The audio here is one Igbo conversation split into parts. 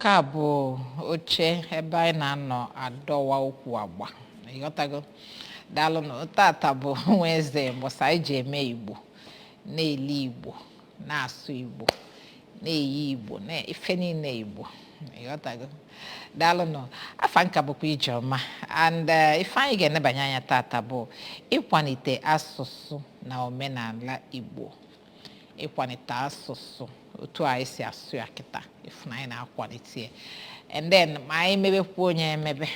Nke a bụ oche ebe anyị na-anọ adọwa okwu agba, ịghọtago? Daalụnụ. Tata bụ Wednesday, mbọsị anyị ji eme Igbo, na-eli Igbo, na-asụ Igbo, na-eyi Igbo, na ife niile Igbo, ịghọtago? Daalụnụ. Afa nka bụkwa Ijeọma, and ife anyị ga-enebanye anya tata bụ ịkwalite asụsụ na omenala Igbo, ịkwalite asụsụ otu anyị si asụ ya kịta, ịfụnanya na-akwalite ya, and then ma anyị mebekwa onye emebe,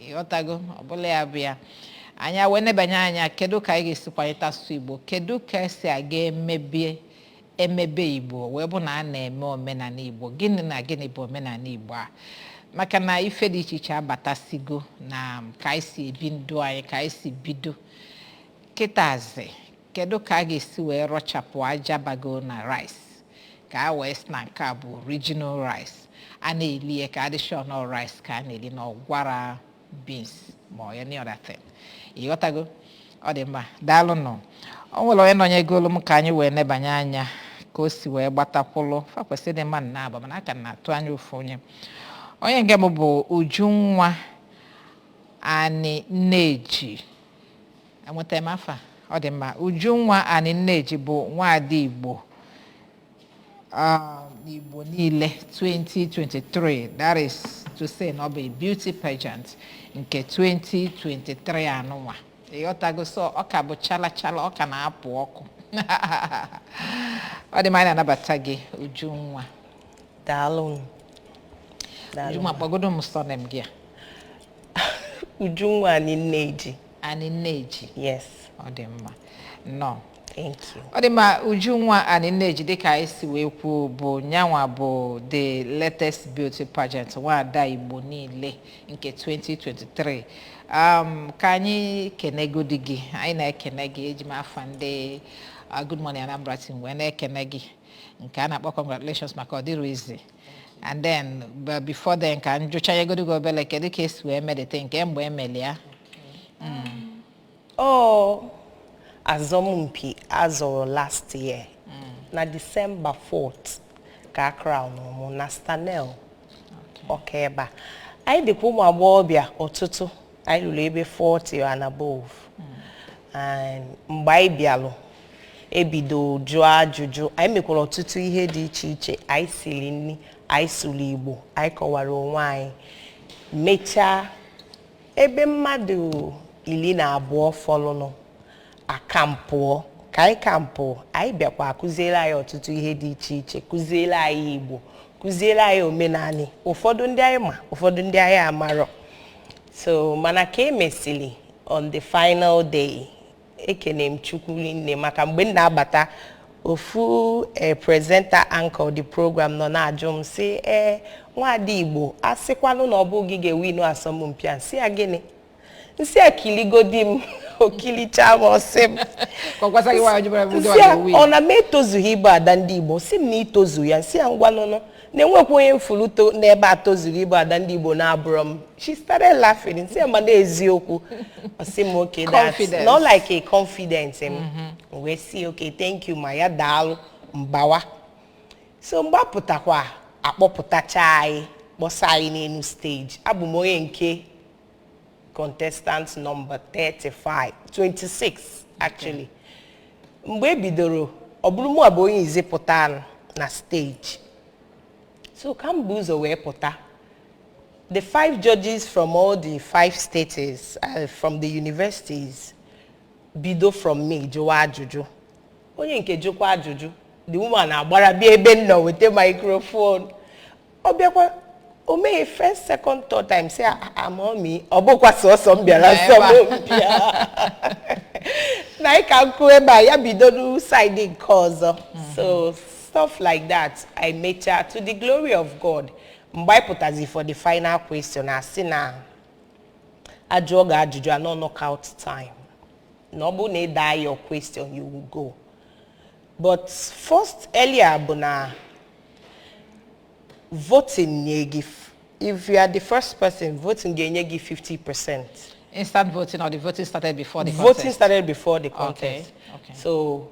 ịghọtago? Ọbụla ya bụ ya anyị wee nebanye anya, kedu ka anyị ga-esi kwalite asụsụ Igbo, kedu ka esi aga emebie emebe Igbo wee bụ na a na-eme omenala Igbo, gịnị na gịnị bụ omenala Igbo a, maka na ife dị iche iche abatasigo na ka anyị si ebi ndụ anyị, ka anyị si bido kịtazi. Kedu ka a ga-esi wee rọchapụ aja bago na rice ka a wee sị na nke a bụ original rice a na-eli ya, ka adị sure na rice ka a na-eli na ọgwara beans ma ọ any other thing, ịghọtago? Ọ dị mma, daalụnụ. O nwere onye nọnyegolu m ka anyị wee nebanye anya ka o si wee gbatakwụlụ fa kwesịrị ịdị mma na aba, mana aka na-atụ anya ofu onye. Onye nke m bụ Ujunwa Ani Nneji. Enwetara m afa, ọ dị mma. Ujunwa Ani Nneji bụ nwaada Igbo n'Igbo niile 2023, that is to say na ọ bụ a beauty pageant nke 2023 anụnwa, ịghọtago? So ọ ka bụ chala chala, ọ ka na-apụ ọkụ. Ọ dị mma, anyị na-anabata gị, Ujunwa. Daalụ. Daalụ. Ujunwa, kpọgodo m surname gị a. Ujunwa Ani Nneji. Ani Nneji. Yes. Ọ dị mma, nnọọ. Thank you. Ọ dị mma. Ujunwa Ani Nneji, dịka anyị si wee kwuo, bụ nyanwa bụ the latest beauty pageant nwaada Igbo niile nke 2023. Ka anyị kenegodi gị. Anyị na-ekene gị. Eji m afa ndị Good Morning Anambra team wee na-ekene gị nke a na-akpọ congratulations, maka ọ dịrị easy. And then, but before then, ka njụcha ya godi gị obele, kedu ka esi wee medite nke mgbe emeli ya? Oh, asọmpi azọrọ last year na December 4th ka a crown mụ na Stanel ọka ebe a. Anyị dịkwa ụmụ agbọghọbịa ọtụtụ, anyị lụrụ ebe 40 and above. And mgbe anyị bịalụ, ebido jụọ ajụjụ, anyị mekwara ọtụtụ ihe dị iche iche. Anyị siri nri, anyị sụrụ Igbo, anyị kọwara onwe anyị. Mechaa, ebe mmadụ 12 fọlụnụ akampụọ. Ka anyị kampụ, anyị bịakwa akụziere anyị ọtụtụ ihe dị iche iche, kụziere anyị Igbo, kụziere anyị omenani, ụfọdụ ndị anyị ma, ụfọdụ ndị anyị amarọ. So mana ka emesịrị, on the final day, ekene m Chukwu nne, maka mgbe m na-abata, ofu presenter, anchor the program, nọ na-ajụ m sị, "Ee, nwaada Igbo, a sịkwanụ na ọ bụghị ga-ewinu asọmpi a?" Nsị ya, "Gịnị?" Nsị ya, "Kiligodi m." Okilicha m, ọsị m Ka ọ gwasa gị nwaanyị jụbara bụ nsị ya, ọ na m etozughị ịbụ ada ndị Igbo? Sị m na itozu ya. Nsị ya, "Ngwa nụnụ, na-enwekwa onye mfuluto n'ebe a tozuru ịbụ ada ndị Igbo na-abụrọ m." She started laughing. Nsị ya, "Mana eziokwu." Ọ sị m, "Okay, that's Confidence. not like a confidence." M wee sị, "Okay, thank you." Ma ya daalụ mbawa. So mgbe apụtakwa, akpọpụtacha anyị, kpọsa anyị n'elu stage, abụ m onye nke contestant number 35, 26 actually. Mgbe e bidoro, ọ bụrụ mụ bụ onye izi pụta na stage. So ka m bụ ụzọ wee pụta, the five judges from all the five states, from the universities, bido from me jụwa ajụjụ. Onye nke jụkwa ajụjụ, the woman agbara bịa ebe m nọ, weta microphone. Ọ bịakwa, o meghe first, second, third time, sị, "Amọmi, ọ bụkwa sọsọ m bịara Ebe a. asọmpi a na anyị ka nkụ ebe a." Ya bido side nke ọzọ. So stuff like that. I mechaa, to the glory of God, mgbe anyị pụtazi for the final question, asị na ajụọ gị ajụjụ anọ, knockout time, na ọ bụrụ na ị daa your question, you will go. But first, earlier bụ na voting nye gị, if you are the first person, voting ga-enye gị 50%. Instant voting or the voting started before the Voting contest? Started before the contest. So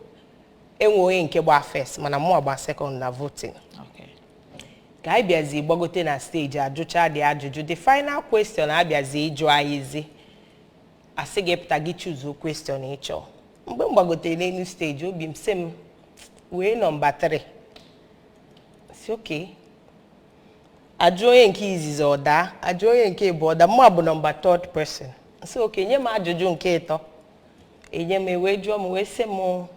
enwe onye nke gba first, mana mụ agba second na voting. Ka anyị bịazi gbagote na stage, ajụcha dị ajụjụ, the final question abịazi ịjụ anyịzi, asị gị pụta, gị choose question ị chọọ. Mgbe m gbagotere n'elu stage, obi m sị m wee nọmba 3, si oke ajụ onye nke izizi, ọ daa, ajụ onye nke ịbụọ, ọ daa, mụ bụ nọmba third person. Sị oke nye m ajụjụ nke ịtọ, enye m, wee jụọ m, wee sị m,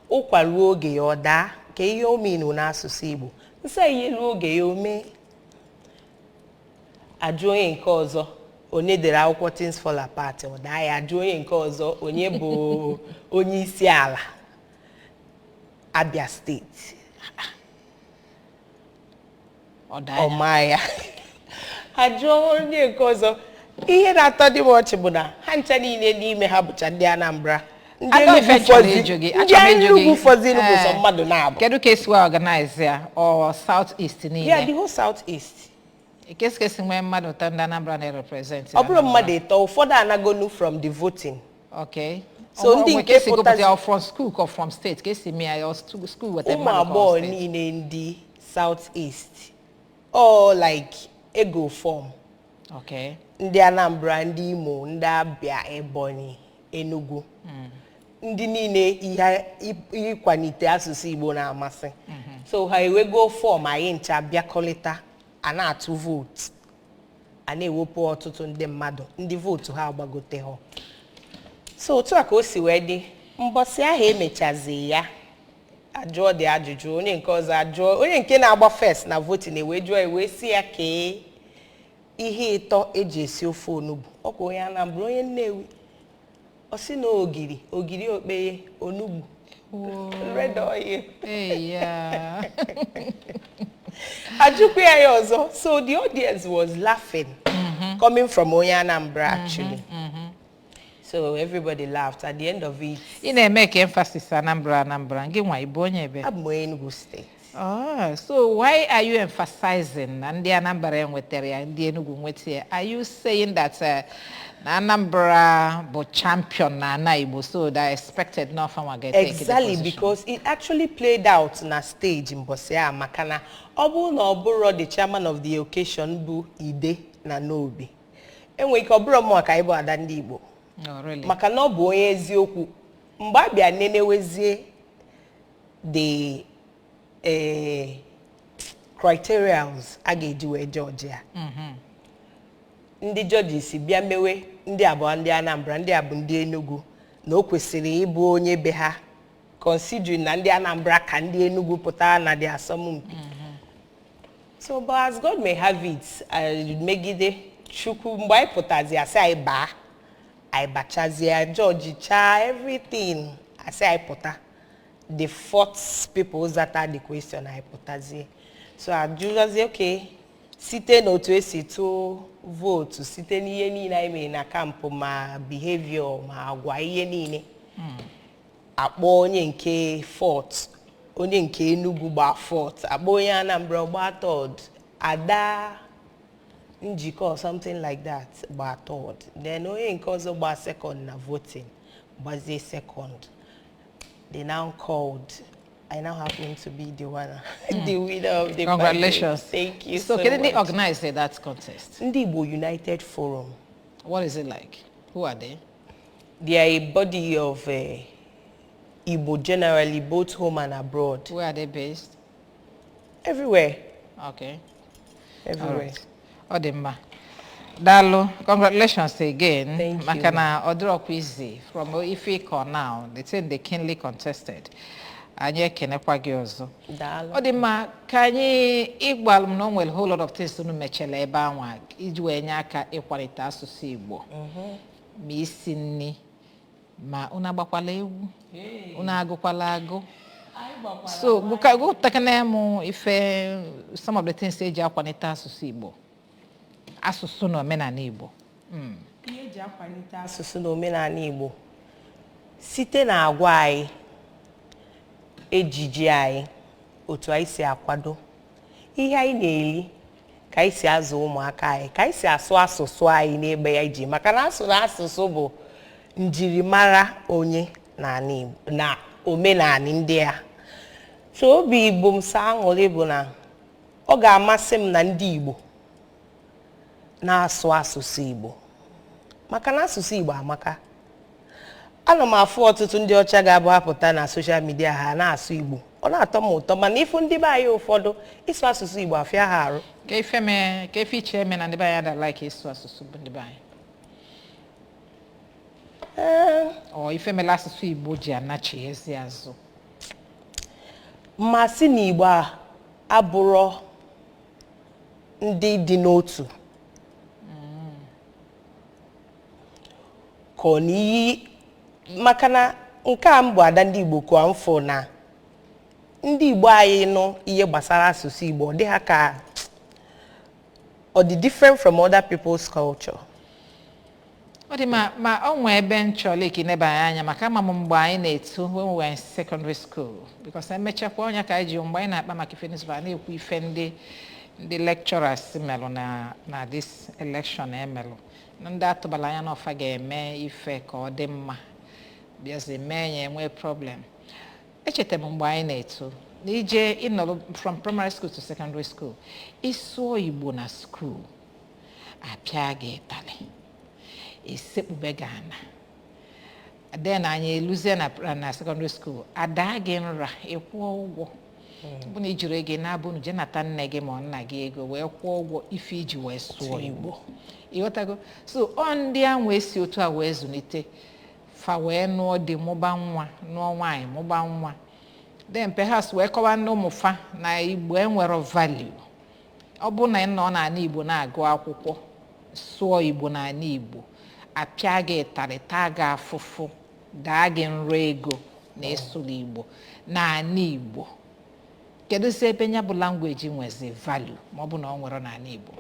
"Ụkwa ruo oge ya ọ daa, ka ihe o minu n'asụsụ Igbo?" Nsị ihe ruo oge ya o mee. Ajụ onye nke ọzọ, onye dere akwụkwọ Things Fall Apart, ọ daa ya. Ajụ onye nke ọzọ, onye bụ onye isi ala Abia Steeti? Ọ daa ya. Ọ maa ya. Ajụọ onye nke ọzọ. Ihe na-atọ dị m ọchị bụ na ha ncha niile n'ime ha bụcha ndị Anambra, ndị Ada, ife Enugu chọrọ fọzi ịjụ gị, ndị achọrọ m ịjụ gị. Enugu fọzi bụ sọ mmadụ na-abụ. Kedu ka esi wee organize ya? Ọ South East niile? Yeah, the whole South East. Kesi ka esi nwee mmadụ ụtọ ndị Anambra na-represent Ọ bụrụ Anambra? mmadụ ịtọ, ụfọdụ anagonu from the voting. So So ndị ndị nke nke esi gụpụta pụtazi- ya, from school ka from state ka esi mee ya, ọ school weta Ụmụ mmadụ ka ọ agbọghọ state? niile ndị South East, all like ego form. Ndị Anambra, ndị Imo, ndị Abia, Ebonyi, Enugu, ndị niile ihe ịkwalite asụsụ Igbo na-amasị, so ha ewego form, anyị ncha bịakọlịta, a na-atụ vootu, a na-ewepụ ọtụtụ ndị mmadụ, ndị vootu ha agbagote ha. So otu a ka o si wee dị. Mbọsị ahụ emechazi ya, ajụọ dị ajụjụ, onye nke ọzọ ajụọ, onye nke na-agba first na voting ewee jụọ, ewee si ya kee ihe ịtọ eji esi ofe onugbu. Ọkwa onye Anambra, onye Nnewi, ọ sị na ogiri, ogiri okpeye, onugbu, red oil. Hey, yeah. Ajụkwa ya ya ọzọ. So the audience was laughing, coming from onye Anambra actually. So everybody laughed at the end of it. Ị na-eme ka emphasis Anambra, Anambra. Gị nwa, ịbụ onye ebe? Abụ m onye Enugu Steeti. Oh, so why are you emphasizing na ndị Anambra enwetara ya, ndị Enugu nweta ya? Are you saying that na Anambra bụ champion na ana Igbo, so that expected na ọfanwa ga-take the Exactly. position? Because it actually played out na stage mbọsị a, maka na ọ bụrụ na ọ bụrụ the chairman of the occasion bụ Ide na N'Obi, enwere ike ọ bụrụ mụ ka anyị bụ ada ndị Igbo. Oh, really? Maka na ọ bụ onye eziokwu. Mgbe a bịa nenewezie the criterials a ga-eji wee judge ya, ndị judges bịa mewe, ndị abụọ ndị Anambra, ndị a bụ ndị Enugu, na o kwesịrị ịbụ onye be ha, considering na ndị Anambra ka ndị Enugu pụtara na the asọmpi. So, but as God may have it, megide Chukwu, mgbe anyị pụtazi, asị anyị baa, anyị bachazie, judge chaa everything, asị anyị pụta, the fourth people zata the question, anyị pụtazie. So ajụzazie, okay, site n'otu esi tụọ vootu, site n'ihe niile anyị mere na camp, ma behavior, ma agwa, ihe niile, akpọ onye nke fourth, onye nke Enugu gbaa fourth, akpọ onye Anambra gbaa third, ada njikọ or something like that gbaa third, then onye nke ọzọ gbaa second na voting gbazie second. They now called. I now happen to be the one, the winner of the Congratulations. pageant. Thank you So, so kedu ndị much. organize that contest? Ndị Igbo United Forum. What is it like? Who are they? They are a body of Igbo generally, both home and abroad. Where are they based? Everywhere. All Everywhere. right. Ọ dị mma. Daalụ. Congratulations again. Thank you. Maka na ọ dịrọkwa easy from ife ịkọ now, the thing they keenly contested. Anyị ekenekwa gị ọzọ. Daalụ. Ọ dị mma ka anyị ịgbalụ m na o nwere whole lot of things unu mechara ebe anwa iji wee nye aka ịkwalite asụsụ Igbo. Ma isi nri, ma unu agbakwala egwu, unu agụkwala agụ. So gụpụtakana m ife, some of the things eji akwalite asụsụ Igbo, asụsụ na omenala Igbo. Ihe eji akwalite asụsụ na omenala Igbo site na agwa anyị, ejiji anyị, otu anyị si akwado ihe anyị na-eri, ka anyị si azụ ụmụaka anyị, ka anyị si asụ asụsụ anyị n'ebe ya iji, maka na asụrụ asụsụ bụ njirimara onye na ala Igbo na omenala ndị a. So obi Igbo m sọ aṅụrị bụ na Ọ ga-amasị m na ndị Igbo na-asụ asụsụ Igbo, maka na asụsụ Igbo amaka. Ana m afụ ọtụtụ ndị ọcha ga-abụ apụta na social media, ha na-asụ Igbo, ọ na-atọ m ụtọ. Mana ịfụ ndị be anyị ụfọdụ, ịsụ asụsụ Igbo afịa ha arụ. Ka ife mee, ka ife iche eme na ndị be anyị ada like ịsụ asụsụ bụ ndị be anyị? Ee. Ọ ife mere asụsụ Igbo ji anachi ezi azụ? Mmasị na Igbo a abụrọ ndị dị n'otu, ka ọ na iyi, maka na nke a m bụ ada ndị Igbo, ka m fụ na ndị Igbo anyị nụ ihe gbasara asụsụ Igbo, ọ dị ha ka ọ dị different from other people's culture. Ọ dị ma ọ nwee ebe m chọrọ ka ịnebanye anya, maka ama m mgbe anyị na-eto, when we were in secondary school, because emechakwa ọnya ka anyị ji mgbe anyị na-akpa maka ife newspaper na-ekwu ife ndị lecturers melụ na this election emelụ, na ndị atụbala anya na ọfa ga-eme ife ka ọ dị mma, bịazi mee ya enwee problem. Echeta m mgbe anyị na-eto na ije ịnọrọ from primary school to secondary school, ịsụọ Igbo na school, apịa gị ịtalị, esekpube gị ana. Then anyị eluzie na secondary school, ada gị nra, ịkwụọ ụgwọ bụ na ijiri ego na-abụ unu jee nata nne gị ma ọ nna gị ego wee kwụọ ụgwọ ife iji wee sụọ Igbo. Ịghọtago? So ọ ndị ahụ esi otu a wee zụlite fa, wee nụọ di, mụba nwa, nụọ nwaanyị, mụba nwa, then perhaps wee kọwa ndị ụmụ fa na Igbo enwero value. Ọ bụ na ị nọ n'ala Igbo na-agụ akwụkwọ, sụọ Igbo n'ala Igbo, apịa gị ịtarị, taa gị afụfụ, daa gị nrọ ego na ịsụrụ Igbo n'ala Igbo, kedụzi ebe ya bụ language nwezi value ma ọ bụ na ọ nwere n'ala Igbo?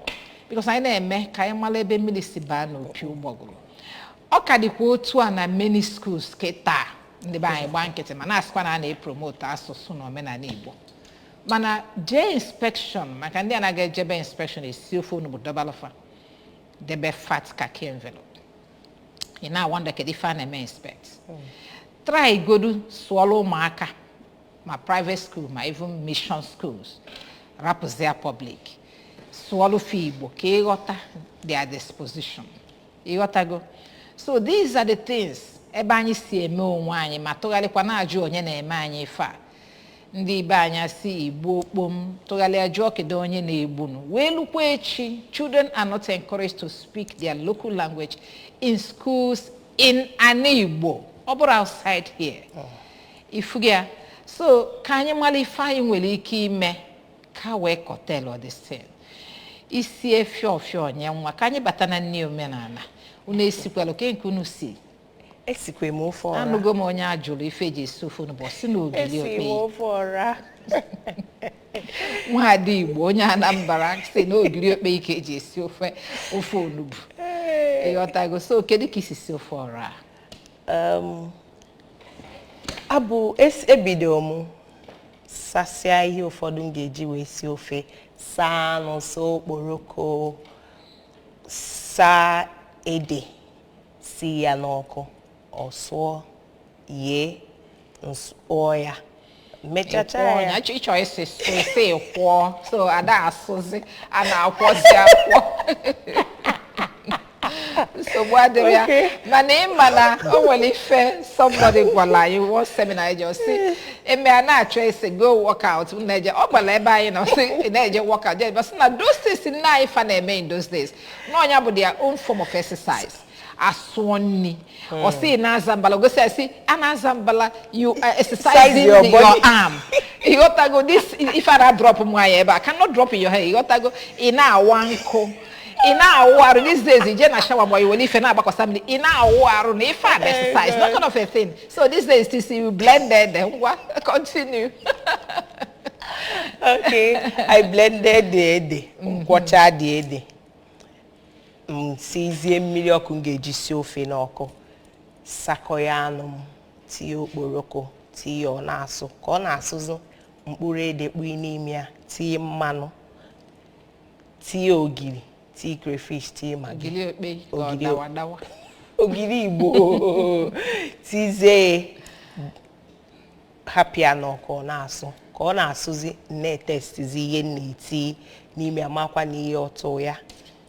Because anyị na-eme ka anyị mara ebe mmiri si baa n'opi ụgbọgụrụ. Ọ ka dịkwa otu a na many schools kịta. Ndị be anyị gbaa nkịtị ma na-asịkwa na a na-epromote asụsụ na omenala Igbo, mana jee inspection, maka ndị anaghị ejebe inspection, esi ofe onugbu dọbalụfa, debe fat kaki envelope. Ị na-awonder kedu ife a na-eme inspect. Try godu sụọrọ ụmụaka ma private school ma even mission schools, rapụzia public, sụọlụ fa Igbo ka ịghọta their disposition. Ịghọtago? So these are the things ebe anyị si eme onwe anyị ma tụgharịkwa na-ajụ onye na-eme anyị ife a. Ndị ibe anyị si Igbo kpom, tụgharịa jụọ kedu onye na-egbunu wee lukwa echi. Children are not encouraged to speak their local language in schools in ana Igbo, ọ bụrụ outside here. Ifugi ya? So ka anyị mara ife anyị nwere ike ime ka wee curtail all this thing. Isi efio ofio nye nwa, ka anyị bata na nri omenala unu. Esikwala ke nke unu si? Esikwe m ofe ọra. Anụgo m onye a jụrụ ife eji esi ofe unu bụ si na ogiri. Esi m okpei. Ofe ọra. Nwaada Igbo onye Anambra si na ogiri okpei ka eji esi ofe onugbu. Ịghọtago? So kedu ka isi si ofe ọra a? Abụ ebido m sasịa ihe ụfọdụ m ga-eji wee sie ofe, saa anụ, saa okporoko, saa ede, si ya n'ọkụ, ọ sụọ, yee, nsụọ ya, mechacha Ịkwọọ ya. Ya ịchọ isi sụ isi kwọọ, so ada asụzi a na-akwọzi akwọ, nsogbu adịrị ya. Mana ịma na o nwere ife somebody gwara anyị one seminar eje, sị eme a na-achọ isi go workout m na-eje, ọ gbara ebe anyị nọ sị ị na-eje workout je, sị na those things nne anyị fa na-eme in those days, n'ọnya bụ their own form of exercise. Asụọ nni, ọ sị na-aza mbala, gosi ya sị a na-aza mbala, you are exercising your your body. arm. Ịghọtago? This ife a drop m anya ebe a cannot drop in your head. Ịghọtago? Ị na-awa nkụ, ị na-awụ arụ. These days ije na shower ma iwere ife na-agbakwasa mmiri, ị na-awụ arụ na ife a bụ exercise, that kind of a thing. So these days to see you blended. Ngwa, continue. Okay, I blended the ede, nkwọcha the ede, m sizie mmiri ọkụ m ga-eji sie ofe n'ọkụ, sakọ ya anụ m, tinye okporoko, tinye, ọ na-asụ. Ka ọ na-asụzụ, mkpụrụ ede kpui n'ime ya, tinye mmanụ, tinye ogiri, tinye crayfish, tinye Maggi. Ogiri okpe ka ọ Ogiri dawa dawa? Ogiri Igbo. Tizie, hapụ ya n'ọkụ, ọ na-asụ. Ka ọ na-asụzi, na-etestizi ihe m na-eti n'ime, amakwa na ihe ọtụ ya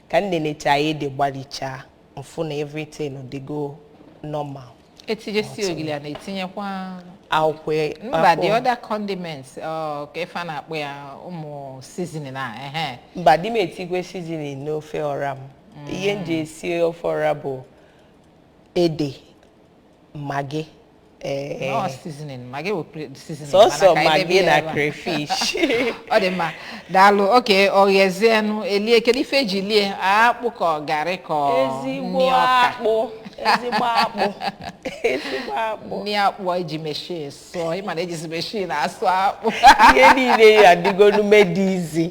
ka m nenecha ede, gbalichaa, mfụ na everything dịgo normal. Etinyesi ogili a, na-etinyekwa Akwụkwọ mba, the other condiments, ọ ka ife a na-akpọ ya, ụmụ seasoning a, ehe. Mba, di m etigwe seasoning n'ofe ọra m. Ihe m ji esi ofe ọra bụ ede, Maggi, ee. No seasoning, Maggi wụ seasoning. Sọsọ mana ka anyị debe Maggi ya na ebe a. Crayfish. Ọ dị mma, daalụ. Oke oghezienụ, elie. Kedu ife eji lie? Akpụ ka ọ garị ka ọ Ezigbo nni ọka? Akpụ, ezigbo akpụ, ezigbo akpụ. Nni akpụ eji machine sụọ. Ịma na ejizi machine asụ akpụ. Ihe niile ya adịgonu made easy.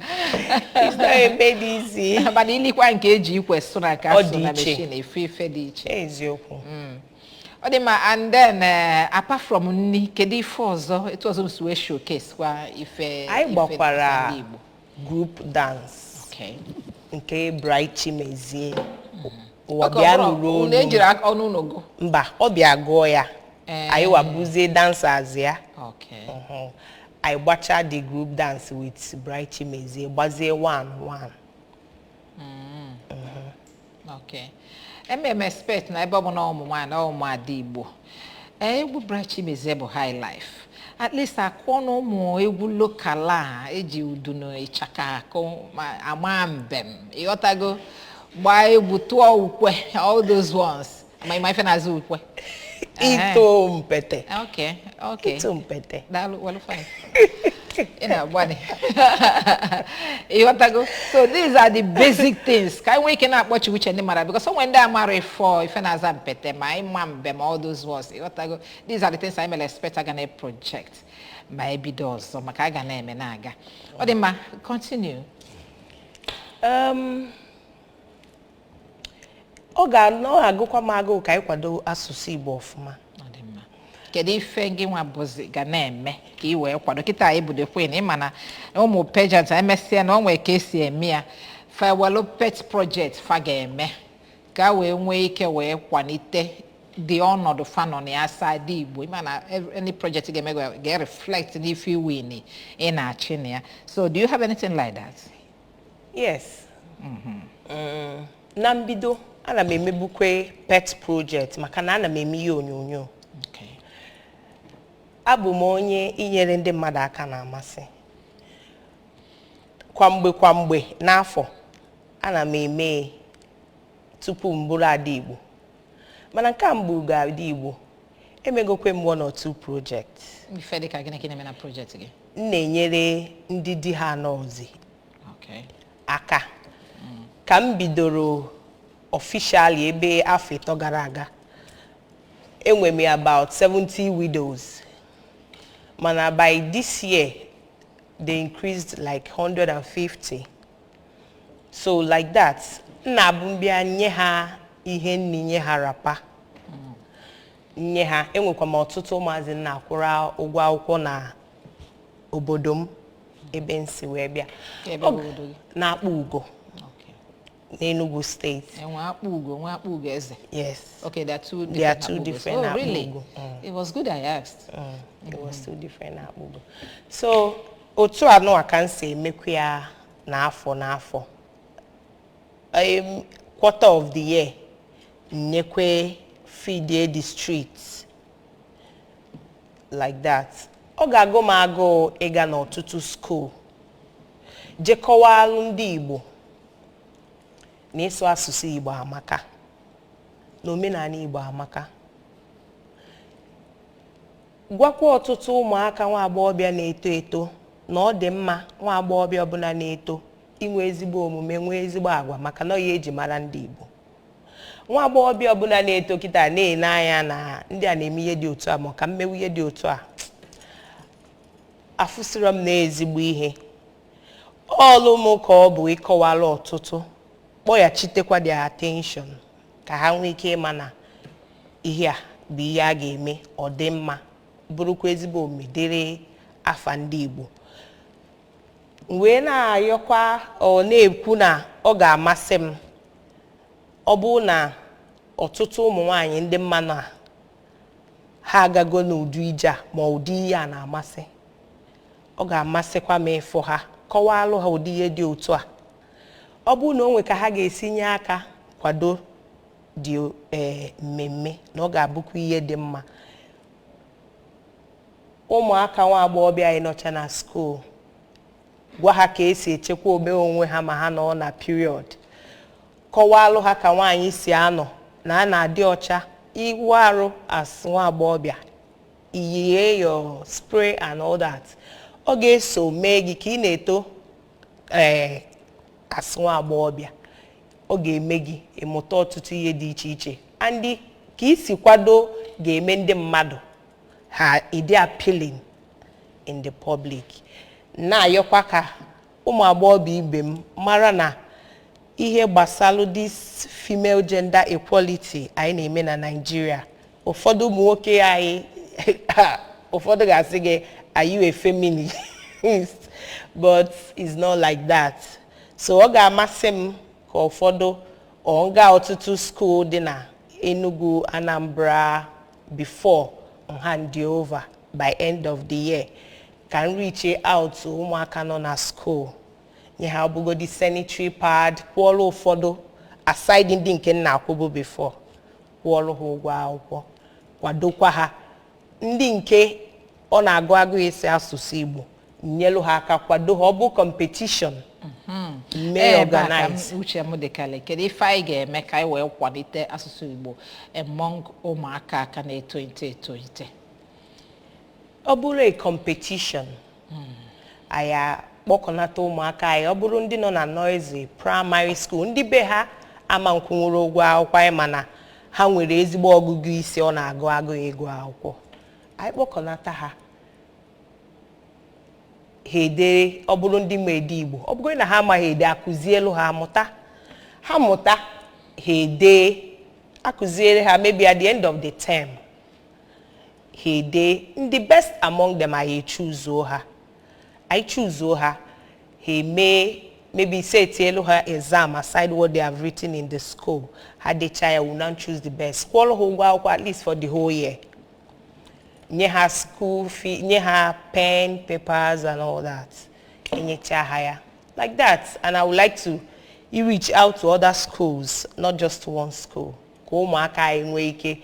It's not a made easy. Mana ilikwa nke eji ikwe sụ na nke Ọ asụ dị na iche. machine, efe ife dị iche. Eziokwu. Ọ dị mma. And then apart from nni, kedu ife ọzọ, etu ọzọ m si wee showcase kwa ife Anyị ife gbakwara ndị Igbo? group dance nke Bright Chimezie ụwa. Oke, Bịa ọ bụrụ nụrụ unu olu. ejiri aka ọnụ unu gụ? Mba, ọ bịa gụọ ya. Anyị wabuzie dancers ya. Anyị gbachaa the group dance with Bright Chimezie, gbazie one one. Okay. Eme m expect na ebe ọ bụ na ụmụ nwaanyị na ụmụ ada Igbo, ee, egwu Bright Chimezie bụ high life. At least akụọ na ụmụ egwu local a eji udu na ịchaka akụ ma ama mbem, ịghọtago, gbaa egwu, tụọ ukwe, all those ones. Ma ịma ife na-azụ ukwe? Ito mpete. Okay. Ito mpete. Daalụ, well, fine. Ị na-agbalị. Ịghọtago? So these are the basic things ka anyị nwee ike na-akpọchi uche ndị mara, because onwe ndị amara ifo ife na-aza mpete, ma ịma mbe, ma all those words. Ịghọtago? These are the things anyị mere expect aga na project ma ebido ọzọ, maka a ga na-eme na-aga. Ọ dị mma, continue. Ọ ga-agụkwa m agụụ ka anyị kwado asụsụ Igbo ọfụma. Ọ dị mma. Kedu ife gị nwa bụzi ga na-eme ka ị wee kwado kịta anyị bụ the queen? Ịma na ụmụ pageant emesịa na o nwee ka esi eme ya, farewell pet project fa ga-eme ka wee nwee ike wee kwalite dị ọnọdụ fa nọ na ya sa dị Igbo. Ịma na any project ga-eme ga-reflect n'ife iwin ị na-achị na ya. So do you have anything like that? Yes. Na mbido, ana m emebukwe pet project maka na ana m eme ihe onyonyo. Abụ m onye inyere ndị mmadụ aka na-amasị. Kwa mgbe kwa mgbe n'afọ ana m eme tupu m bụrụ ada Igbo, mana nke a mbụ ga-ada Igbo, emegokwe m one or two project. Ife dịka gịnị ka ị na-eme na project gị? M na-enyere ndị di ha nọọzi aka. Ka m bidoro officially ebe afọ 3 gara aga, enwe m about 70 widows, mana by this year they increased like 150. So like that, m na-abụ mbịa nye ha ihe nni, nye ha wrapper, nye ha. Enwekwa m ọtụtụ ụmụazị m na-akwụrụ ụgwọ akwụkwọ na obodo m ebe m si wee bịa. Ebe bụ obodo gị? Na-akpọ Ugo n'Enugu Steeti. Enwe akpụ ugo, nwe akpụ ugo eze? Yes. Okay, there are two There are different two akpụ ugos. different Oh, akpụ really? ugo. Mm. It was good I asked. It was two different akpụgo. So otu anọ ka m si emekwa ya n'afọ n'afọ. Quarter of the year, nyekwe feed the streets like that. Ọ ga-agụ m agụụ ịga n'ọtụtụ school jekọwalụ ndị Igbo na ịsụ asụsụ Igbo amaka, na omenala Igbo amaka, gwakwa ọtụtụ ụmụaka nwa agbọghọbịa na-eto eto na ọ dị mma nwa agbọghọbịa ọbụla na-eto inwe ezigbo omume, nwee ezigbo agwa, maka na ọ ya eji mara ndị Igbo. Nwa agbọghọbịa ọbụla na-eto kịta na-ene anya na ndị a na-eme ihe dị otu a, ma ọ ka mmewe ihe dị otu a, afụsịrọ m na ezigbo ihe ọlụ m ka ọ bụ ịkọwara ọtụtụ, kpọghachitekwa their attention ka ha nwee ike ịma na ihe a bụ ihe a ga-eme, ọ dị mma, bụrụkwa ezigbo omume dịrị afa ndị Igbo. M wee na-ayọkwa, ọ na-ekwu na ọ ga-amasị m ọ bụrụ na ọtụtụ ụmụ nwanyị ndị mma na ha agago n'ụdị ije a, ma ụdị ihe a na-amasị. Ọ ga-amasịkwa m ịfụ ha, kọwalụ ha ụdị ihe dị otu a. Ọ bụrụ na o nwe ka ha ga-esi nye aka kwado dị mmemme, na ọ ga-abụkwa ihe dị mma. Ụmụaka nwa agbọghọbịa anyị nọcha na school, gwa ha ka esi echekwa ome onwe ha ma ha nọ na period, kọwalụ ha ka nwaanyị si anọ na a na-adị ọcha, iwu arụ as nwa agbọghọbịa, iyie your spray and all that. Ọ ga-eso mee gị ka ị na-eto as nwa agbọghọbịa. Ọ ga-eme gị ịmụta ọtụtụ ihe dị iche iche, and ka isi kwado ga-eme ndị mmadụ ha ịdị appealing in the public. Na-ayọkwa ka ụmụ agbọghọbịa ibe m mara na ihe gbasalụ this female gender equality anyị na-eme na Nigeria, ụfọdụ ụmụ nwoke anyị, ụfọdụ ga-asị gị, "Are you a feminist?" But it's not like that. So ọ ga-amasị m ka ụfọdụ ọ nga ọtụtụ school dị na Enugu, Anambra, before hand over by end of the year, ka m reach out to ụmụaka nọ na school, nye ha ọbụgodi sanitary pad, kwụọrọ ụfọdụ, aside ndị nke m na-akwụbu before, kwụọrọ ha ụgwọ akwụkwọ, kwadokwa ha. Ndị nke ọ na-agụ agụ esi asụsụ Igbo, nyelu ha aka, kwado ha. Ọ bụ competition mee Ebe a ka organize. Uche m dịkarị, kedu ife anyị ga-eme ka anyị wee kwalite asụsụ Igbo among ụmụaka aka na-etolite etolite? Ọ bụrụ a competition, anyị akpọkọnata ụmụaka anyị. Ọ bụrụ ndị nọ na nursery, primary school, ndị be ha ama nkwụnwere ụgwọ akwụkwọ anyị, mana ha nwere ezigbo ọgụgụ isi, ọ na-agụ agụ ịgụ akwụkwọ, anyị kpọkọnata ha, ha edere. Ọ bụrụ ndị ma ede Igbo, ọ bụrụ na ha amaghị ede, akụzielu ha amụta. Ha mụta, ha edee, akụziere ha. Maybe at the end of the term, ha edee. Ndị best among them, anyị echuzuo ha. Anyị chuzuo ha, ha emee, maybe set elu ha exam aside what they have written in the school. Ha dechaa ya, we now choose the best, kwụọrọ ha ụgwọ akwụkwọ at least for the whole year, nye ha school fee, nye ha pen, papers and all that. Enyecha ha ya like that. And I would like to reach out to other schools, not just one school, ka ụmụaka anyị nwee ike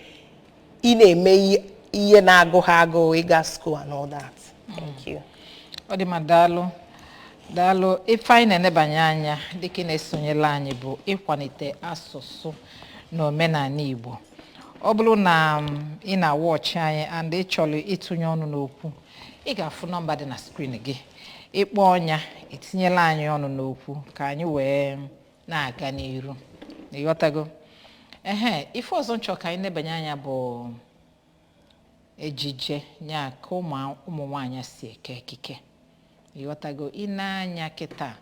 ị na-eme ihe na-agụ ha agụụ ịga school and all that. Thank you. Ọ dị mma, daalụ, daalụ. Ife anyị na-enebanye anya dịka ị na-esonyela anyị bụ ịkwalite asụsụ na omenala Igbo. Ọ bụrụ na ị na-awatchị anyị and ị chọrọ ịtụnye ọnụ n'okwu, ị ga-afụ nọmba dị na screen gị. Ịkpọ ọnya, etinyela anyị ọnụ n'okwu ka anyị wee na-aga n'iru. Ịghọtago? Ehe, ife ọzọ nchọ ka anyị nebanye anya bụ ejije ya, ka ụmụ nwaanyị si eke ekike. Ịghọtago? Ị na-anya kịta,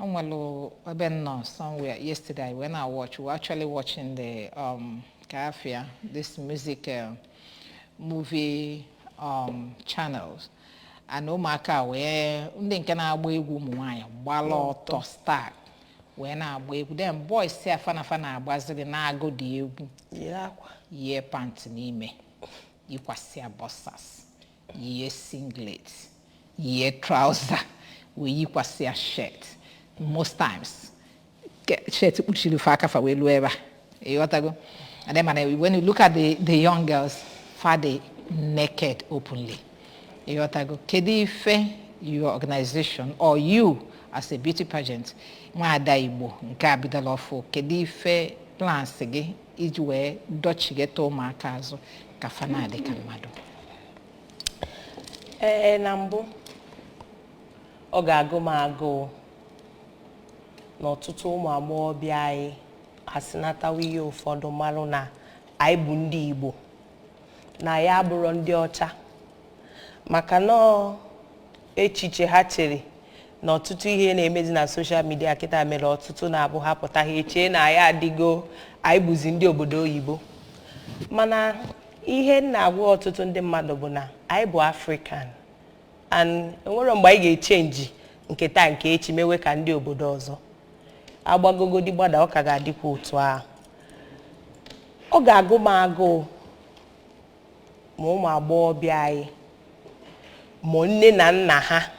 o nwere ebe m nọ somewhere yesterday when I watch, we were actually watching the Kafia, this music movie channels, and ụmụaka wee ndị nke na-agba egwu, ụmụ nwaanyị gbala ọtọ start wee na-agba egwu, then boys si afa na afa na-agbaziri na-agụ dị egwu. Yiri akwa. Yie pant n'ime, yikwasịa boxers, yie singlet, yie trouser, wee yikwasịa shirt. Most times shirt kpuchiri fa aka fa wee luo ebe a. Ịghọtago? And then mana when you look at the young girls, fa dị naked openly. Ịghọtago? Kedu ife your organization or you as a beauty pageant nwaada Igbo nke a bidola ọfụ, kedu ife plans gị iji wee dọchigeta ụmụaka azụ ka fa na-adị ka mmadụ? Ee, na mbụ, ọ ga-agụ m agụụ na ọtụtụ ụmụ agbọghọbịa anyị asịnatawa ihe ụfọdụ, marụ na anyị bụ ndị Igbo, na ya abụrọ ndị ọcha, maka na ọ echiche ha chere na ọtụtụ ihe na-emezi na social media kịta mere ọtụtụ na-abụ ha pụta, ha echee na anyị adịgo, anyị bụzi ndị obodo oyibo. Mana ihe m na-agwa ọtụtụ ndị mmadụ bụ na anyị bụ African, and enwere mgbe anyị ga-echange nke taa nke echi mewe ka ndị obodo ọzọ. Agbagogodi gbada, ọ ka ga-adịkwa otu ahụ. Ọ ga-agụ m agụụ ma ụmụ agbọghọbịa anyị Ma nne na nna ha,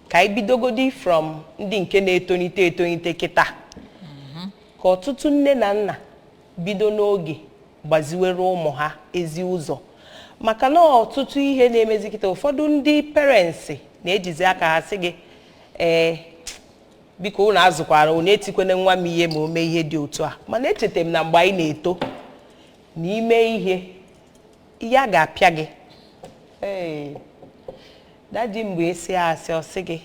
ka anyị bidogodi from ndị nke na-etonite etonite kịta, ka ọtụtụ nne na nna bido n'oge gbaziwere ụmụ ha ezi ụzọ, maka na ọtụtụ ihe na-emezi kịta, ụfọdụ ndị parents na-ejizi aka ha sị gị, "Ee, biko, unu azụkwara, unu etikwene nwa m ihe ma o mee ihe dị otu a." Mana echeta m na mgbe anyị na-eto, n'ime ihe ihe a ga-apịa gị, ee, daddy, mgbe esi asị, ọ sị gị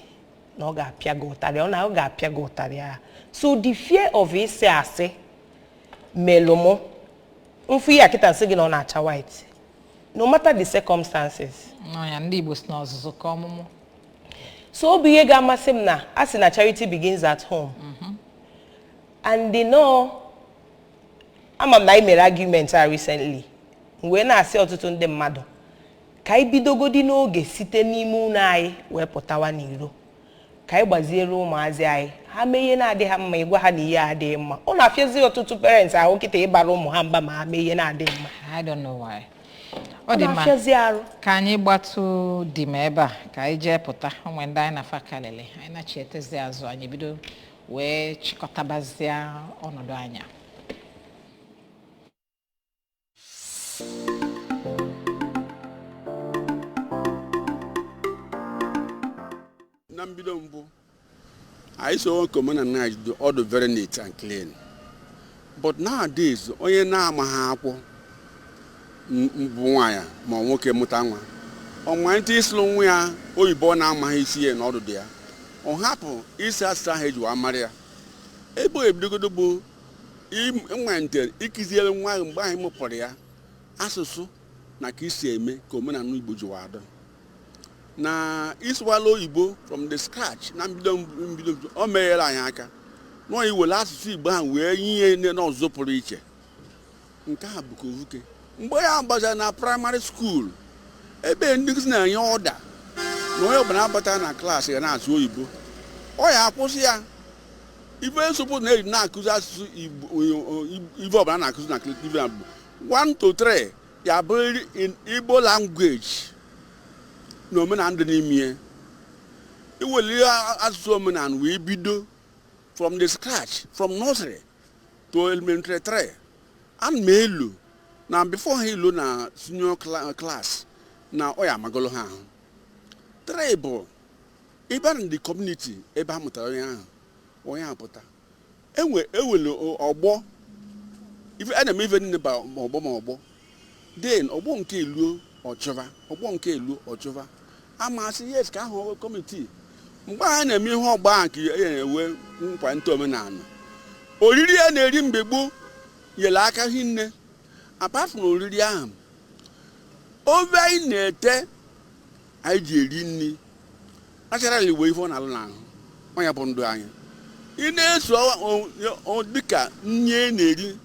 na ọ ga-apịa gị ụtarị, ọ na ọ ga-apịa gị ụtarị a. So the fear of ịsị asị melụ mụ mfu ihe a kịta sị gị na ọ na-acha white, no matter the circumstances. Nọ ya, ndị Igbo si na ọzụzụ ka ọmụmụ. So ọ bụ ihe ga-amasị m na a sị na charity begins at home, and the no ama m na anyị mere argument a recently, m wee na-asị ọtụtụ ndị mmadụ ka anyị bidogodi n'oge site n'ime ụlọ anyị wee pụtawa n'iro, ka anyị gbaziere ụmụazị anyị. Ha mee ihe na-adịghị ha mma, ịgwa ha na ihe adịghị mma. Ọ na-afịazi ọtụtụ parents ahụ kịta ịbara ụmụ ha mba ma ha mee ihe na-adịghị mma. I don't know why. Ọ Ọ dị mma. na-afịazi arụ. Ka anyị gbatụ dị m ebe a, ka anyị jee pụta onwe ndị anyị na-afa kalịlị anyị na-chietezi azụ, anyị bido wee chịkọtabazịa ọnọdụ anyị. Na mbido mbụ anyị so omenala anyị dị, ọ dị very neat and clean, but nowadays onye na-amaghị akwụ mbụ nwaanyị ma ọ nwoke mụta nwa, ọ malite ịsụrụ nwa ya oyibo ọ na-amaghị isi ya na ọdụdụ ya, ọ hapụ isi asụsụ ahụ eji wa mara ya. Ebe o ebidogodo bụ ịmalite ịkụziere nwa ahụ mgbe ahụ mụpụrụ ya asụsụ na ka isi eme ka omenala Igbo ji wa dị na ịsụwala oyibo from the scratch na mbido mbido mbido, o meghere anyị aka nọọ iwere asụsụ Igbo ahụ wee nye n'ọzụzụ pụrụ iche. Nke a bụ ka ovuke mgbe ya gbazara na primary school, ebe ndị nkụzi na-enye ọda na onye ọbụla abata na klaasị ga na-asụ oyibo, ọ ya akwụsị ya. Ife nsogbu na-eji na-akụzi asụsụ Igbo, ife ọbụla na-akụzi na ife na bụ 1 to 3 ya bụrịrị in Igbo language na omenala dị n'ime ya. Iweli asụsụ omenala wee bido from the scratch, from nursery to elementary 3, ana m elu na before ha elu na senior class na ọ ya amagolo ha ahụ. 3 bụ ịbịa na the community ebe a mụtara onye ahụ, onye ahụ pụta enwe ewele ọgbọ ife a na-eme, ife niile ba ma ọgbọ ma ọgbọ, then ọgbọ nke eluo ọchụva, ọgbọ nke eluo ọchụva amasị. Yes, ka ahụ committee mgbe a na-eme ihe ọgba ahụ ka e na-enwe nkwalite omenala. Oriri a na-eri mgbe gboo nyere aka hinne. Apart from oriri ahụ, ofe anyị na-ete anyị ji eri nri naturally wee ife ọ na-alụ n'ahụ ọnya bụ ndụ anyị. Ị na-eso dịka nri e na-eri,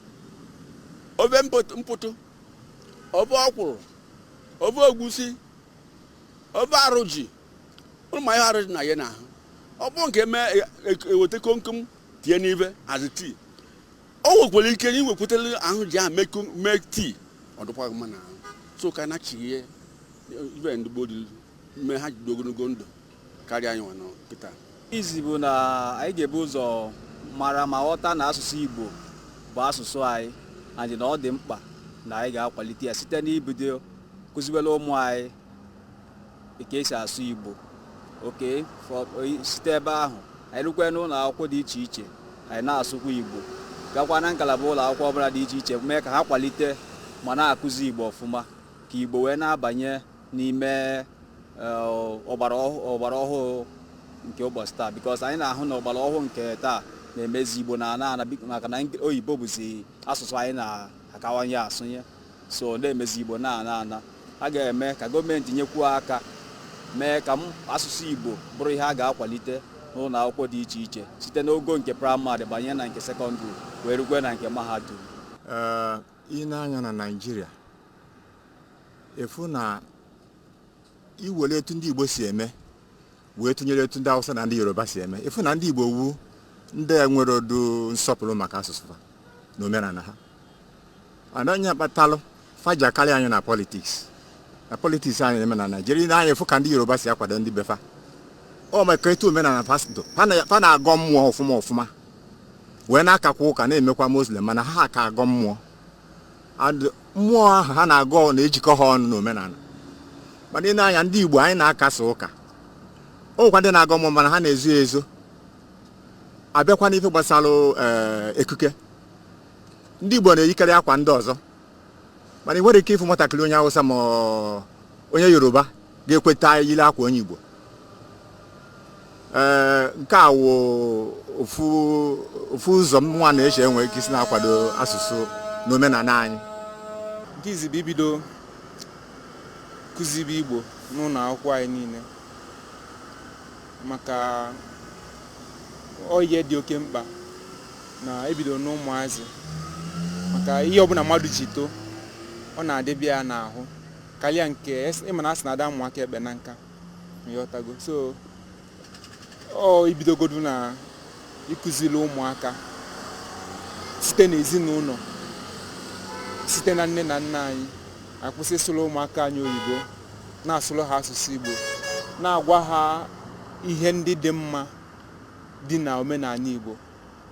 ofe mpụtụ, ofe ọkwụrụ, ofe egwusi, ofe arụ ji, ụmụ ihe arụ ji na ya n'ahụ. Ọ bụrụ nke eme eweta komkom tinye n'ife azụ tii, o nwekwara ike na iwekwetara ahụ ji ahụ mee tii, ọ dịkwa mma n'ahụ. So ka na chighe ife ndị gboo dị mee ha ji ogologo ndụ karịa anyị nwa nọ kịta. Izi bụ na anyị ga-ebu ụzọ mara ma ghọta na asụsụ Igbo bụ asụsụ anyị, and na ọ dị mkpa na anyị ga-akwalite ya site n'ibido kụziwere ụmụ anyị ka esi asụ Igbo. Oke site ebe ahụ anyị rukwe n'ụlọ akwụkwọ dị iche iche, anyị na-asụkwa Igbo, gakwa na ngalaba ụlọ akwụkwọ ọbụla dị iche iche, mee ka ha kwalite ma na-akụzi Igbo ọfụma, ka Igbo wee na-abanye n'ime ọgbara ọhụụ nke ụbọchị taa, because anyị na-ahụ na ọgbara ọhụụ nke taa na-emezi Igbo na ana ana, maka na oyibo bụzi asụsụ anyị na-akawanye asụnye, so na-emezi Igbo na ana ana. A ga-eme ka gọọmenti nyekwuo aka mee ka asụsụ Igbo bụrụ ihe a ga-akwalite n'ụlọ akwụkwọ dị iche iche, site n'ogo nke praịmarị banye na nke sekọndịrị wee rukwe na nke mahadum. Ee, ị na-anya na Naịjirịa, efu na iwere etu ndị Igbo si eme wee tụnyere etu ndị Hausa na ndị Yoruba si eme, efu na ndị Igbo wu ndị nwere odu nsọpụrụ maka asụsụ ha na omenala ha. Anaghị akpatalụ faja karịa anyị na politics. Na politics anyị na-eme na Naijiria, ị na-anya efu ka ndị Yoruba si akwado ndị befa ọ maka etu omenala fa si dụ. Fa na-agọ mmụọ ọfụma ọfụma, wee na-akakwa ụka, na-emekwa Muslim, mana ha ka agọ mmụọ. And mmụọ ahụ ha na-agọ na-ejikọ ha ọnụ n'omenala. Mana ị na-anya ndị Igbo anyị na-akasa ụka, o nwekwa ndị na-agọ mmụọ, mana ha na-ezo ezo. Abịakwa n'ife gbasara ekuke, ndị Igbo na-eyikarị akwa ndị ọzọ, mana ị nwere ike ịfụ nwatakịrị onye Awụsa ma ọ onye Yoruba ga-ekweta yiri akwa onye Igbo. Ee, nke a wụ ofu ofu ụzọ nwa na-eche enwe ike isi na-akwado asụsụ na omenala anyị. Nke izi bụ ibido kụzibe Igbo n'ụlọ akwụkwọ anyị niile, maka ọ ihe dị oke mkpa na ebido n'ụmụazị, maka ihe ọbụla mmadụ ji too, ọ na-adịbịa ya n'ahụ karịa nke ịma na asị na ada ụmụaka ekpe na nka, ịghọtago? So ọ ibidogodu na ịkụziri ụmụaka site n'ezinụlọ, site na nne na nna anyị, akwụsị ịsụrụ ụmụaka anyị oyibo, na-asụrụ ha asụsụ Igbo, na-agwa ha ihe ndị dị mma dị na omenala Igbo,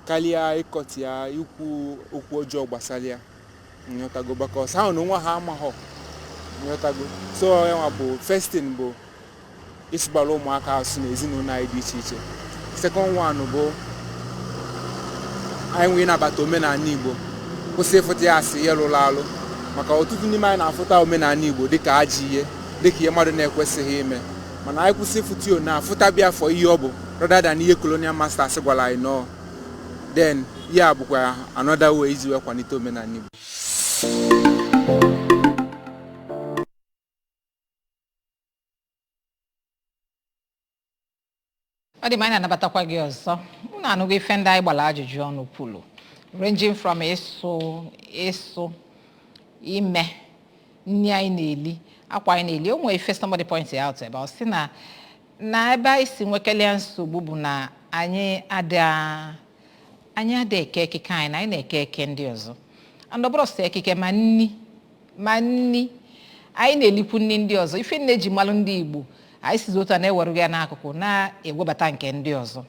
karịa ịkọtị ya, ikwu okwu ọjọọ gbasara ya, nghọtago? Because ha na onwe ha amaghọ, nghọtago? So ya nwa bụ first thing, bụ ịsụgbara ụmụaka asụ n'ezinụlọ anyị dị iche iche. Second one bụ anyị nwee ịnabata omenala Igbo, kwụsị ịfụta ya asị ihe rụrụ arụ, maka ọtụtụ n'ime anyị na-afụta omenala Igbo dịka ajọ ihe, dịka ihe mmadụ na-ekwesịghị ime. Mana anyị kwụsị ịfụta ya na afụta bịa afọ ihe ọ bụ, rather than ihe colonial masters gwara anyị nọọ. Then ya bụkwa another way iji wee kwalite omenala Igbo. Ọ dị mma, anyị na-anabatakwa gị ọzọ. Unu anụgo ife ndị anyị gbara ajụjụ ọnụ kwuru, ranging from ịsụ ịsụ, ime nri anyị na-eli, akwa anyị na-eli. O nwere ife somebody point out ebe ọ sị na ebe anyị si nwekelia nsogbu bụ na anyị ada eke ekike anyị, na anyị na-eke eke ndị ọzọ. And ọ bụrụ sọ ekike, ma nni, ma nni anyị na-elikwu nni ndị ọzọ. Ife nne ji malụ ndị Igbo, anyị sizi otu a na-ewerụ ya n'akụkụ, na-ewebata nke ndị ọzọ,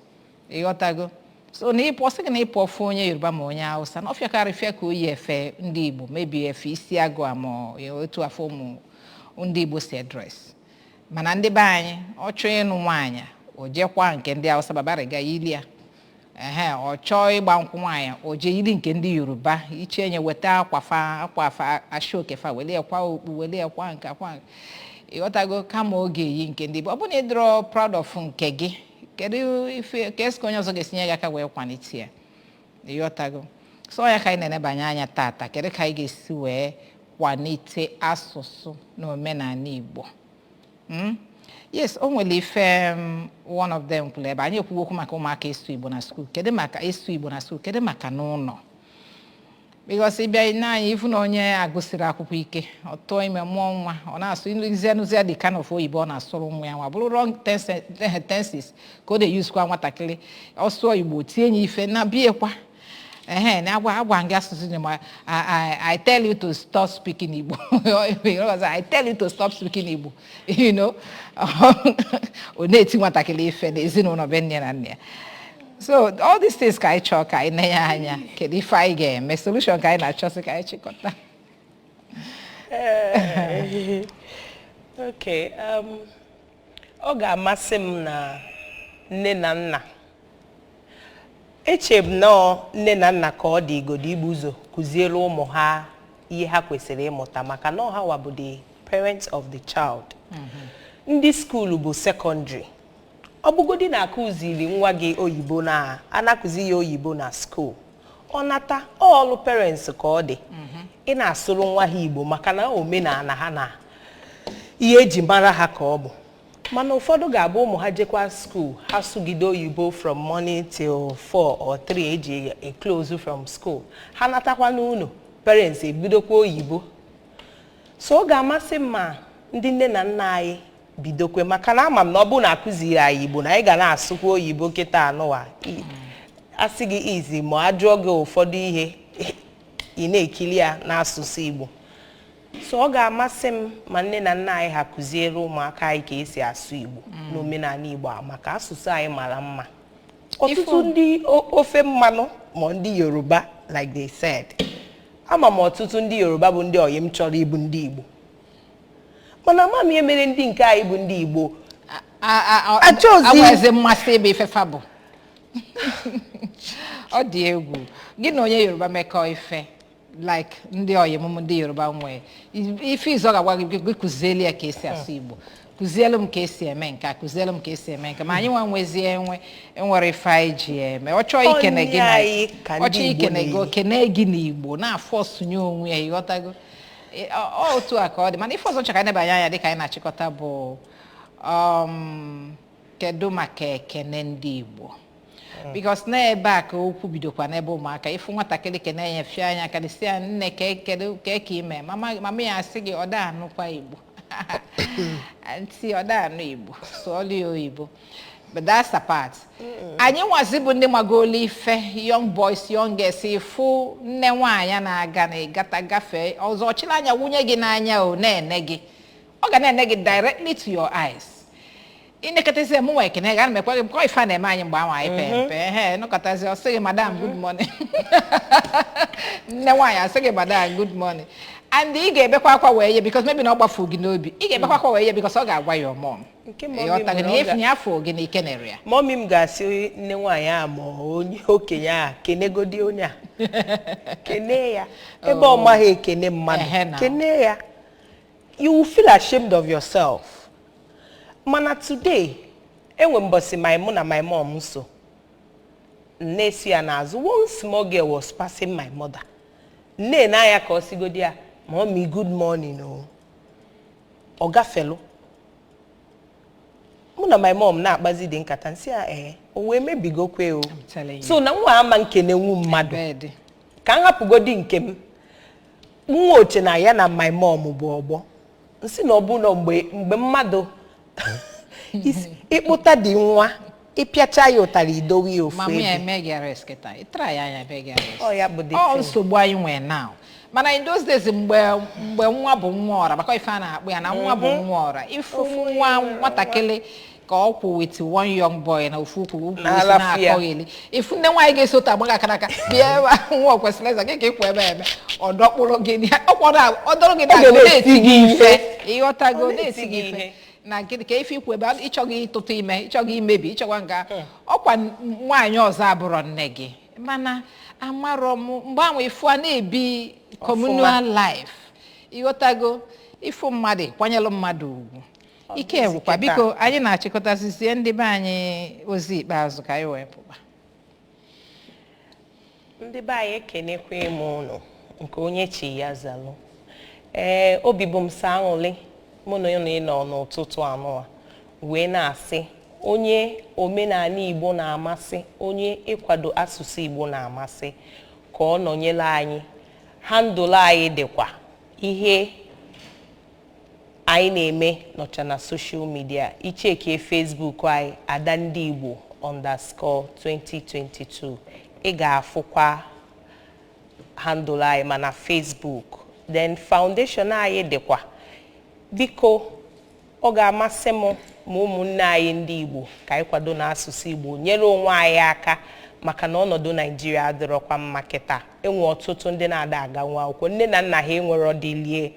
ịghọtago? So na ịpụ, ọsị gị na ịpụ ọfụ onye Yoruba ma onye Hausa, na ọfịa karịfịa ka o yi efe ndị Igbo, mebi efe isi agụ a, ma otu afọ ụmụ ndị Igbo si dress. Mana ndị be anyị, ọ chọọ ịnụ nwaanyị, o jekwa nke ndị Hausa babariga yili ya. Ehe, ọ chọọ ịgba nkwụ nwaanyị, o jee yiri nke ndị Yoruba iche nye, weta akwa fa, akwa fa, ashoke fa, welie kwa okpu, welie kwa nke akwa nke, ịghọtago? Kama ọ ga-eyi nke ndị Igbo. Ọ bụrụ na ị dịrọ proud of nke gị, kedu ife ka esi ka onye ọzọ ga-esinye gị aka wee kwalite ya, ịghọtago? So ya ka anyị na-enebanye anya tata: kedu ka anyị ga-esi wee kwalite asụsụ na omenala Igbo? Yes, o nwere ife one of them kwuru ebe anyị ekwugo okwu maka ụmụaka ịsụ Igbo na school. Kedu maka ịsụ Igbo na school? Kedu maka n'ụlọ? Because ịbịa n'anya, ifu na onye agụsịrị akwụkwọ ike, ọ tụọ ime, mụọ nwa, ọ na-asụ nzie nụzie dị kind of oyibo ọ na-asụrụ nwa ya, nwa bụrụ wrong tenses ka ọ na-eyuzukwa. Nwatakịrị ọ sụọ Igbo, tie ya ife na biekwa. Ehe, na agwa agwa gị asụsụ Igbo, I tell you to stop speaking Igbo. I tell you to stop speaking Igbo. Ọ na-eti nwatakịrị ife n'ezinụlọ be nne na nna ya. So all these things ka anyị chọọ ka anyị nenye anya, kedu ife anyị ga-eme, solution ka anyị na-achọsị ka anyị chịkọta. Okay, ọ ga-amasị m na nne na nna, eche m nọọ nne na nna ka ọ dị igodo ibu ụzọ kụziere ụmụ ha ihe ha kwesịrị ịmụta, maka na ha wa bụ the parents of the child. Ndị school bụ secondary. Ọ bụgodi na akụziri nwa gị oyibo, na anakụzi ya oyibo na school, ọ nata ọlụ parents ka ọ dị ị na-asụrụ nwa ha Igbo, maka na omenala ha na ihe eji mara ha ka ọ bụ. Mana ụfọdụ ga-abụ ụmụ ha jekwa school, ha sụgide oyibo from morning till 4 or 3 eji e-close from school, ha natakwa n'ụlọ, parents ebidokwa oyibo. So ọ ga-amasị m ma ndị nne na nna anyị bidokwe, maka na ama m na ọ bụrụ na akụziri anyị Igbo, na anyị ga na-asụkwa oyibo kịta anụwa. Asị gị izi ma a jụọ gị ụfọdụ ihe, ị na-ekiri ya n'asụsụ Igbo. So ọ ga-amasị m ma nne na nna anyị ha kụziere ụmụaka anyị ka esi asụ Igbo n'omenala Igbo a, maka asụsụ anyị mara mma. Ọtụtụ ndị ofe mmanụ ma ndị Yoruba, like they said, ama m ọtụtụ ndị Yoruba bụ ndị oyi m chọrọ ịbụ ndị Igbo, mana ama m ihe mere ndị nke anyị bụ ndị Igbo achọzi. Agwaghịzi mmasị ebe ifefa bụ. Ọ dị egwu, gị na onye Yoruba mekọ ife, like ndị oyi m ndị Yoruba nwee ife izu, ọ ga-agwa gị, gị kụzielu ya ka esi asụ Igbo, kụzielu m ka esi eme nke a, kụzielu m ka esi eme nke. Ma anyị nwa nwezie enwe enwere ife anyị ji eme. Ọ chọọ ikene gị Onye na anyị ka ọ ndị chọọ Igbo ikene gị, na-eri. o kene gị n'Igbo na-afọ sonye onwe ya. Ịghọtago? Ọ otu a ka ọ dị. Mana ife ọzọ nchọ ka anyị nebanye anya dịka anyị na-achịkọta bụ kedu maka ekene ndị Igbo? Because n'ebe a ka okwu bidokwa n'ebe ụmụaka. Ịfụ nwatakịrị, kene ya, fịa anya aka, sị ya, "Nne, ka kedu ka ka ime?" Mama ya asị gị, "Ọ da anụkwa Igbo, ntị, ọ da anụ Igbo, sụọlụ ya oyibo." But that's apart. Anyị nwazi bụ ndị magolu ife, young boys, young girls, ịfụ nne nwaanyị na-aga na ịgata gafee ọzọ, ọchịla anya wunye gị n'anya, o na-ene gị, ọ ga na-ene gị directly to your eyes. Ịnekọtazi mụ nwa ekene ga mekwa gị kọ ife a na-eme anyị mgbe ahụ anyị pe mpe. Ehe, nọkọtazi, ọ sị gị, "Madam, good morning." Nne nwaanyị asị gị, "Madam, good morning," and ị ga-ebekwa akwa wee ye, because maybe na ọ gbafu gị n'obi. Ị ga-ebekwa akwa wee ye, because ọ ga-agwa your mom. Nke mommy Ịghọtaghị m na na ọ efu ya afọ gị na ikenere ya. Mommy m ga-asị nne nwaanyị a ma onye okenye a, kenegodi onye a, kene ya ebe ọ maghị ekene mmadụ. Ehe na. Kene ya, you will feel ashamed of yourself. Mana today, enwe mbọsị my mụ na my mom so nne si ya n'azụ, one small girl was passing my mother. Nne na ya ka ọ sigodi ya, "Mommy, good morning." O ọ gafelu. Mụ na my mom na-akpazi dị nkata, nsị ya, ee, o wee mebigokwe o. I'm telling you. So na nwa ama nkenenwu mmadụ. Bed. Ka m hapụgodi nke m, nwa oche na ya na my mom bụ ọgbọ. Nsị na ọ bụ na mgbe mmadụ ịkpụta dị nwa, ịpịacha ya ụtarị, idowe ya ofu Mama ya ebe. eme gị arrest kịta, ịtara ya anya, eme gị arrest. Ọ ya bụ the Ọ thing. nsogbu anyị nwee now. Mana in those days, mgbe nwa bụ nwa ọra, maka ife a na-akpụ ya na nwa bụ nwa ọra, ịfụ nwa nwatakịrị ka ọ kwụ with one young boy na ofu ukwu ukwu isi Na-alafu ya. na-akọghịli, ịfụ nne nwaanyị ga-eso otu agbaga aka n'aka bịa ebe a, nwa ọ kwesịrị ịza gị ka ịkwụ ebe ebe ọ dọkpụrụ gị ọ dọrọ gị Ọ ga na-agụ na-eti na-eti gị gị ife. ihe. Ịghọtago? Ọ na-eti Na-eti gị gị ife ihe. Na gịnị ka ife ikwu ebe ịchọghị ịtụtụ ime, ịchọghị imebi, ịchọkwa nga ọkwa nwaanyị ọzọ abụrọ nne gị. Mana amarọ m mgbe ahụ, ifu a na-ebi communal life. Ịghọtago? Ịfụ mmadụ, kwanyelụ mmadụ ugwu. Ike Dịzị gwụkwa. kịta. Biko, anyị na-achịkọtazizie ndị be anyị ozi ikpeazụ ka anyị wee pụba. Ndị be anyị, ekenekwa m ụnụ nke onye chi ya zalụ. Ee, obi bụ m sọ aṅụlị mụ na ụnụ ịnọ n'ụtụtụ anụ a wee na-asị onye omenala Igbo na-amasị, onye ịkwado asụsụ Igbo na-amasị, ka ọ nọnyere anyị. Handle anyị dịkwa ihe anyị na-eme nọcha na social media. Ichekie Facebook anyị, Ada Ndị Igbo underscore 2022, ị ga-afụkwa handle anyị ma na Facebook. Then foundation anyị dịkwa. Biko, ọ ga-amasị m ma ụmụnne anyị ndị Igbo ka anyị kwado n'asụsụ Igbo, nyere onwe anyị aka, maka na ọnọdụ Naijiria adịrọkwa mma kịta. Enwe ọtụtụ ndị na-ada aga nwa akwụkwọ, nne na nna ha enwero dịlie.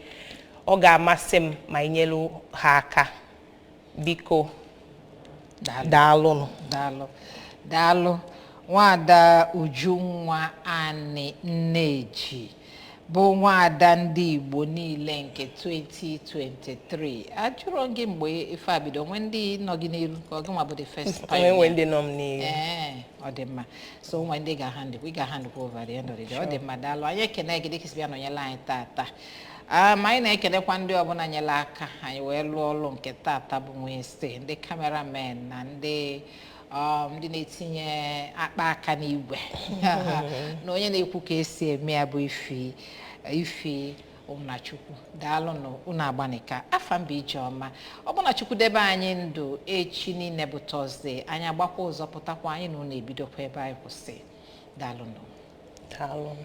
Ọ ga-amasị m ma anyị nyere ha aka, biko. Daalụ. Daalụnụ. Daalụ, daalụ, Nwaada Ujunwa Ani Nneji, bụ nwaada ndị Igbo niile nke 2023. Ajụrụ gị mgbe ife a bido, nwee ndị nọ gị n'iru ka ọ gị nwa bụ the first onwe pioneer? Ndị nọ m n'ihu. Ee, ọ dị mma. So nwe ndị ga-hand, we ga-hand over at the end of the day. Ọ dị mma, daalụ. Anyị ekene gị dịka isi bịa nọnyere anyị tata. Ma anyị na-ekenekwa ndị ọbụla nyere aka anyị wee lụọ ọlụ nke tata bụ Wednesday, ndị cameramen na ndị na-etinye akpa aka n'igwe, na onye na-ekwu ka esi eme ya bụ Ifi Ifi Ụnachukwu. Daalụnụ, unu agbanika. Afa mba ijeọma. Ọ bụ na Chukwu debe anyị ndụ, echi niile bụ Thursday, anyị agbakwa ụzọ pụtakwa, anyị na unu ebidokwa ebe anyị kwụsị. Daalụnụ. Daalụnụ.